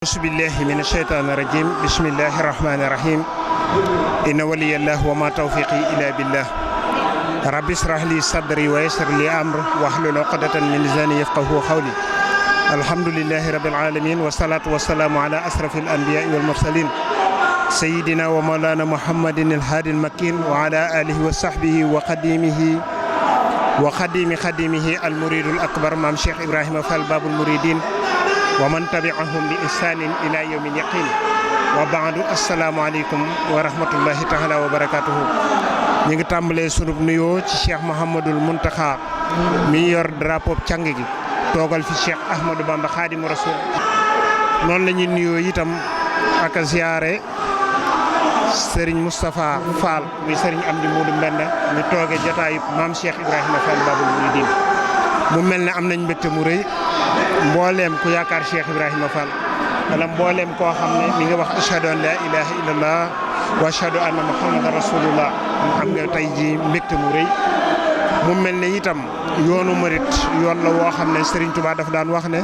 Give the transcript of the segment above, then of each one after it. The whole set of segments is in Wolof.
أعوذ بالله من الشيطان الرجيم بسم الله الرحمن الرحيم إن ولي الله وما توفيقي إلا بالله رب اشرح لي صدري ويسر لي أمري واحلل عقدة من لساني يفقهوا قولي الحمد لله رب العالمين والصلاة والسلام على أشرف الأنبياء والمرسلين سيدنا ومولانا محمد الهادي المكين وعلى آله وصحبه وخديمه المريد الأكبر مام شيخ إبراهيم فال باب المريدين ومن تبعهم بإحسان إلى يوم اليقين وبعد السلام عليكم ورحمة الله تعالى وبركاته ñi ngi tàmbalee sunub nuyoo ci Cheikh Mouhamadoul Mountakha mi yor drapeau càng gi toogal fi Cheikh Ahmadou Bamba Khadimu Rasul noonu la ñuy nuyoo itam ak a ziyaare Serigne Moustapha Fall muy Serigne Amdi Modou Mbenda mi tooge jotaayu maam Cheikh Ibrahima Fall Babul Mouridine mu mel ne am nañ mbégte mu rëy mbooleem ku yaakaar Cheikh Ibrahima Fall wala mbooleem koo xam ne mi ngi wax ashhadu an la ilaha illallah wa ashhadu anna muhammadan rasulullah am nga tey ji mbégte mu rëy mu mel ne itam yoonu murit yoon la woo xam ne Serigne Touba dafa daan wax ne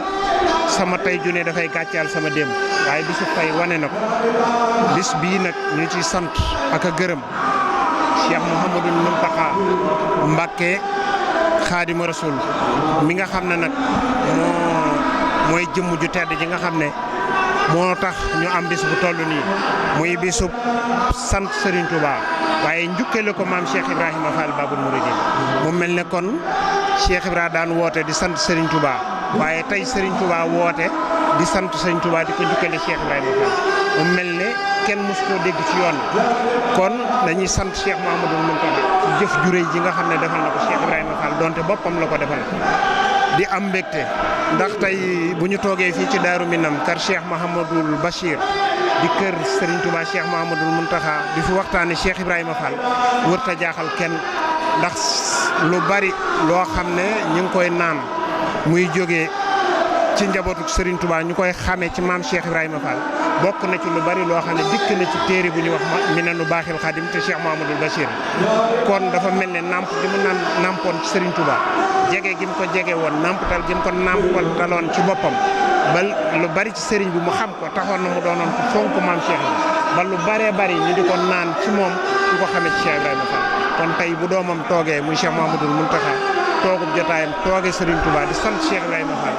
sama tey junne dafay gàccaal sama démb waaye bisu tey wane na ko bis bii nag ñu ci sant ak a gërëm Cheikh Mouhamadoul Mountakha Mbacké Khadimu Rasul mi nga xam ne nag mooy jëmm ju tedd ji nga xam ne moo tax ñu am bis bu toll nii muy bisub sant Serigne Touba waaye njukkale ko maam Cheikh Ibrahima Fall Babul Mouridine mu mel ne kon Cheikh Ibrahima daan woote di sant Serigne Touba waaye tey Serigne Touba woote di sant Serigne Touba di ko njukkale Cheikh Ibrahima Fall mu mel ne kenn mos koo dégg ci yoon kon dañuy sant Cheikh Mouhamadoul Mountakha ci jëf ju rëy ji nga xam ne defal na ko Cheikh Ibrahima Fall donte boppam la ko defal di am mbégte ndax tey bu ñu toogee fii ci Daaru Minam kër Cheikh Mouhamadoul Bachir di kër Serigne Touba Cheikh Mouhamadoul Mountakha di fi waxtaane Cheikh Ibrahima Fall wërta jaaxal kenn ndax lu bari loo xam ne ñu ngi koy naan muy jógee ci njabootu Serigne Touba ñu koy xamee ci maam Cheikh Ibrahima Fall bokk na ci lu bari loo xam ne dikk na ci téere bu ñuy wax Minanu Baaxil Xadim te Cheikh Mouhamadoul Bachir kon dafa mel ne namp gi mu nampoon ci Serigne Touba jege gi mu ko jege woon nampatal gi mu ko nampal daloon ci boppam ba lu bari ci Serigne bi mu xam ko taxoon na mu doonoon ko fonk maam Cheikh ba lu baree bari ñu di ko naan ci moom ñu ko xamee ci Cheikh Ibrahima Fall kon tey bu doomam toogee muy Cheikh Mouhamadoul Mountakha toogub jotaayam toogee Serigne Touba di sant Cheikh Ibrahima Fall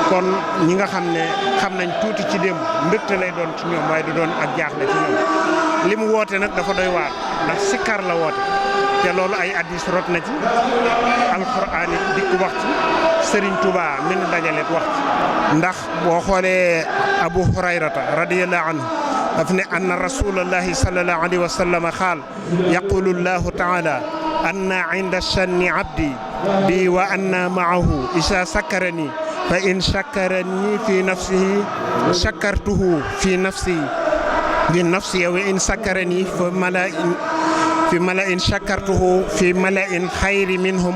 kon ñi nga xam ne xam nañ tuuti ci démb mbégte lay doon ci ñoom waaye du doon ak jaaxle ci ñoom li mu woote nag dafa doy waar ndax sikkar la woote te loolu ay addis rot na ci alquran it dikk wax ci Serigne Touba mi nu dajaleet wax ci ndax boo xoolee Abu Hurayrata radiyallahu anhu daf ne anna rasulallahi sallallahu alayhi wa sallam qaal yaqulu llahu taala anna inda shanni abdi bi wa anna maahu isa sakkarani fa in shakkarani fi nafsihi shakkartuhu fi nafsi wa in sakkarani fi mala'in shakkartuhu fi mala'in khayri minhum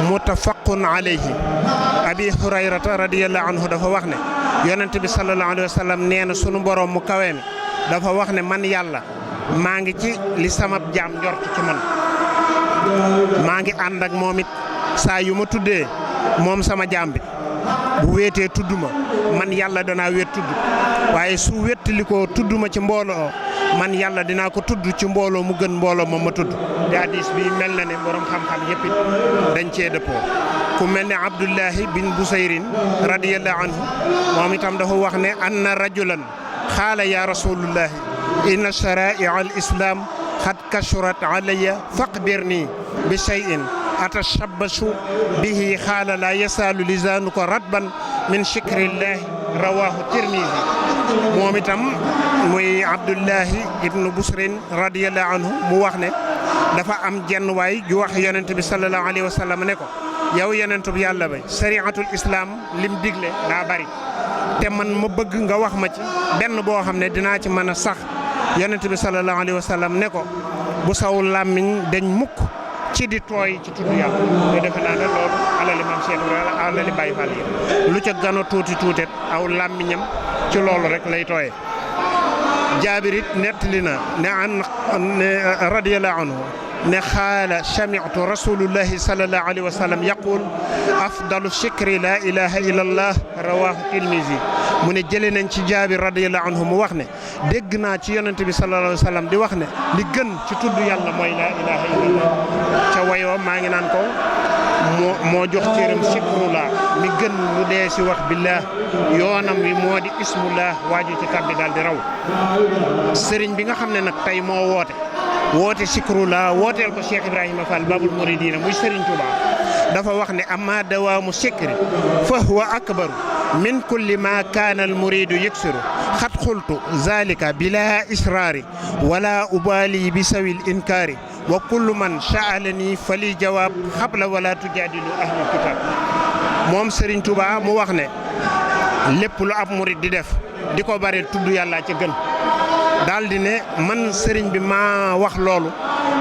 muttafaqun alayhi Abi Hurayrata radiyallahu anhu dafa wax ne yonent bi sallallahu alayhi wa sallam nee na sunu borom mu kawe mi dafa wax ne man yàlla maa ngi ci li sama jaam njort ci man maa ngi ànd ak moom it saa yu ma tuddee moom sama jaam bi bu wéetee tudd ma man yàlla danaa wéet tudd waaye su wéttali ko tudd ma ci mbooloo man yàlla dinaa ko tudd ci mbooloo mu gën mbooloo ma tudd te hadis bi mel na ne borom xam-xam yëpp it dañ cee dëppoo ku mel ne Abdullahi bin Busayrin radiyallahu anhu moom itam dafa wax ne anna rajulan xaala ya rasulullahi inna shara'i'a al islam xad kashurat alayya faqbirni bi shay'in atashabbasu bihi xaala la yasaalu lisaanuka ratban min shikrillahi rawahu tirmisi moom itam muy Abdullahi ibnu Busrin radiyallahu anhu mu wax ne dafa am jenn waay ju wax yonent bi sallallahu alayhi wa sallam ne ko yow yonentu bi yàlla bay sariatul islam lim digle daa bari te man ma bëgg nga wax ma ci benn boo xam ne dinaa ci mën a sax yonent bi sallallahu alayhi wa sallam ne ko bu saw làmmiñ dañ mukk ci di tooy ci tudd yàlla te defe naa ne loolu alali maam Cheikh Ibrahima alali Baye Fall yi lu ca gën a tuuti aw làmmiñam ci loolu rek lay tooyee Jaabir it nettali na ne radiyallahu anhu ne xaala sami'tu rasulullahi sallallahu alayhi wa sallam yaqul afdalu shikri la ilaha illallah rawahu Tirmizi mu ne jëlee nañ ci Jaabir radiyallahu anhu mu wax ne dégg naa ci yonent bi sallallahu alayhi wa sallam di wax ne li gën ci tudd yàlla mooy laa ilaha illallah ca wayoo maa ngi naan ko moo jox cëram sikrullah mi gën lu dee si wax billah yoonam wi moo di ismullah waaju ci tabbi daal di raw sëriñ bi nga xam ne nag tey moo woote sikrullah wooteel ko Cheikh Ibrahima Fall Babul Mouridina muy Sëriñ Tuubaa dafa wax ne amma dawaamu sikri fa huwa akbaru min kulli ma kaana al muridu yëksiru xat xultu zalika bila israari wala ubali bi sawil inkaari wa kullu man sa'alani fali jawaab xabla wala tujaadilu ahlul kitaab moom Serigne Touba mu wax ne lépp lu ab murid di def di ko bare tudd yàlla ca gën daal di ne man Serigne bi maa wax loolu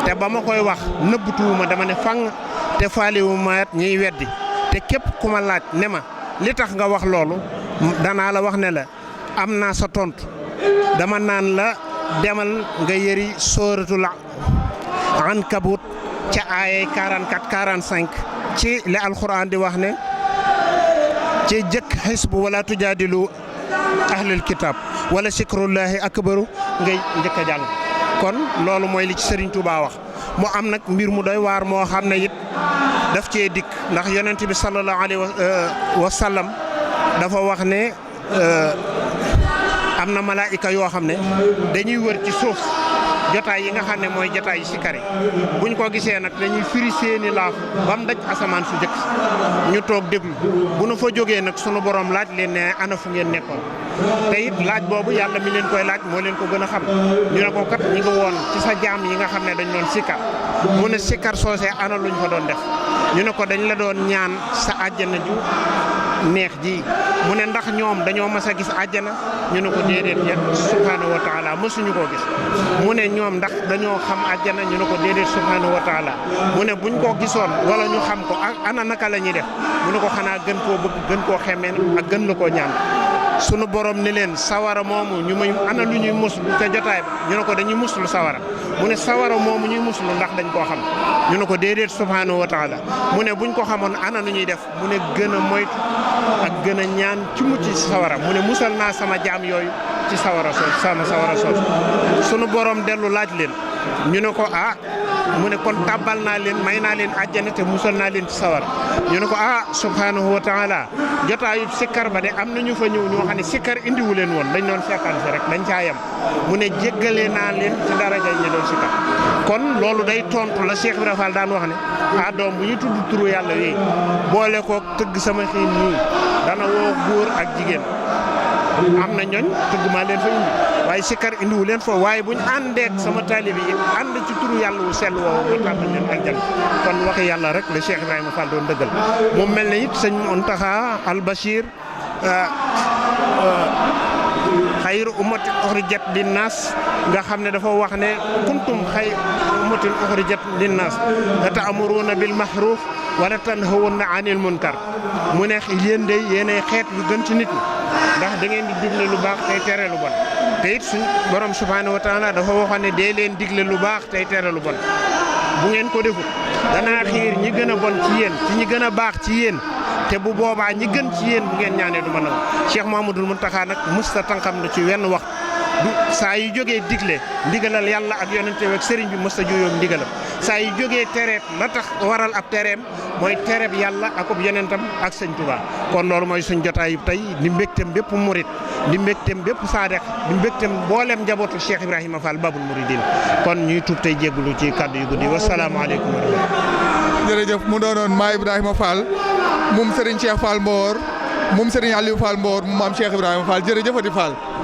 te ba ma koy wax nëbbutuwuma dama ne fang te faaliwuma ñiy weddi te képp ku ma laaj ne ma li tax nga wax loolu danaa la wax ne la am naa sa tontu dama naan la demal nga yëri sóoratul Ankabut ca aayay 44 45 ci li alxuraan di wax ne ci jëkk xisbu wala tujaadilu ahlul kitab wala sikrullahi akbaru ngay njëkk a jàng kon loolu mooy li ci Serigne Touba wax mu am nag mbir mu doy waar moo xam ne it daf cee dikk ndax yonent bi sallallahu alayhi wa sallam dafa wax ne am na malaayika yoo xam ne dañuy wër ci suuf jotaay yi nga xam ne mooy jotaay yi sikari buñ ko gisee nag dañuy firi seeni laaf ba mu daj asamaan su jëkk ñu toog déglu bu nu fa jógee nag sunu borom laaj leen ne ana fu ngeen nekkoon te it laaj boobu yàlla mi leen koy laaj moo leen ko gën a xam ñu ne ko kat ñi nga woon ci sa jaam yi nga xam ne dañ doon sikar mu ne sikar soosee ana luñ fa doon def ñu ne ko dañ la doon ñaan sa àjjana ju neex ji mu ne ndax ñoom dañoo mas a gis àjjana ñu ne ko déedéet ya subhanahu wa taala mësuñu koo gis mu ne ñoom ndax dañoo xam àjjana ñu ne ko déedéet subhanahu wa taala mu ne buñ ko gisoon wala ñu xam ko ana naka la ñuy def mu ne ko xanaa gën koo bëgg gën koo xemeen ak gën la koo ñaan sunu borom ni leen sawara moomu ñu muy ana lu ñuy muslu ca jotaay ba ñu ne ko dañuy muslu sawara mu ne sawara moomu ñuy muslu ndax dañ koo xam ñu ne ko déedéet subhanahu wa taala mu ne buñ ko xamoon ana nu ñuy def mu ne gën a moytu ak gën a ñaan ci mucc ci sawara mu ne musal naa sama jaam yooyu ci sawara soos sama sawara soos sunu borom dellu laaj leen ñu ne ko mu ne kon tàbbal naa leen may naa leen àjjana te musal naa leen ci sawara ñu ne ko subhanahu wa taala jotaayu sikkar ba de am na ñu fa ñëw ñoo xam ne sikkar indiwu leen woon dañ doon seetaan si rek dañ caa yem mu ne jéggale naa leen ci daraja ñi doon sikkar kon loolu day tontu la Cheikh Ibrahima Fall daan wax ne doom bu ñu tudd turu yàlla wi boole ko tëgg sama xiin nii dana woo góor ak jigéen am na ñooñ tëgg maa leen fa indi waaye sikkar indiwu leen foofu waaye buñ àndeek sama taalibe yi ànd ci turu yàlla wu sell woowu ma tàmbal leen ak jàng kon waxi yàlla rek la Cheikh Ibrahima Fall doon dëggal mu mel ne it sëñ Mountakha Al Bachir xayru ummatin uxrijat linnaas nga xam ne dafa wax ne kuntum xayru ummatin uxrijat linnaas ta'muruuna bil ma'ruuf wala tanhawna anil munkar mu ne yéen de yéenay xeet yu gën ci nit ñi ndax da ngeen di digle lu baax tey tere lu bon te it suñ borom subhaanahu wa taala dafa waxoon ne dee leen digle lu baax tey tere lu bon bu ngeen ko defut danaa xiir ñi gën a bon ci yéen ci ñi gën a baax ci yéen te bu boobaa ñi gën ci yéen bu ngeen ñaanee du ma nangu Cheikh Mouhamadoul Mountakha nag musta tànkam na ci wenn wax du saa yu jógee digle ndigalal yàlla ak yonente ak sëriñ bi musta juyoog ndigalam saa yu jógee tereet la tax waral ab tereem mooy tereeb yàlla akub yonentam ak sëñ Tuubaa kon loolu mooy suñ jotaay tey di mbégteem bépp murit di mbégteem bépp saadex di mbégteem mboolem njabootu Cheikh Ibrahima Fall Babul Mouridine kon ñuy tuub tey jéggulu ci kàddu yu guddi wasalaamaaleykum wa rahmatulah. jërëjëf mu doonoon maa Ibrahima Fall moom Serigne Cheikh Fall Mbor moom Serigne Aliou Fall Mbor moom maam Cheikh Ibrahima Fall jërëjëfati Fall.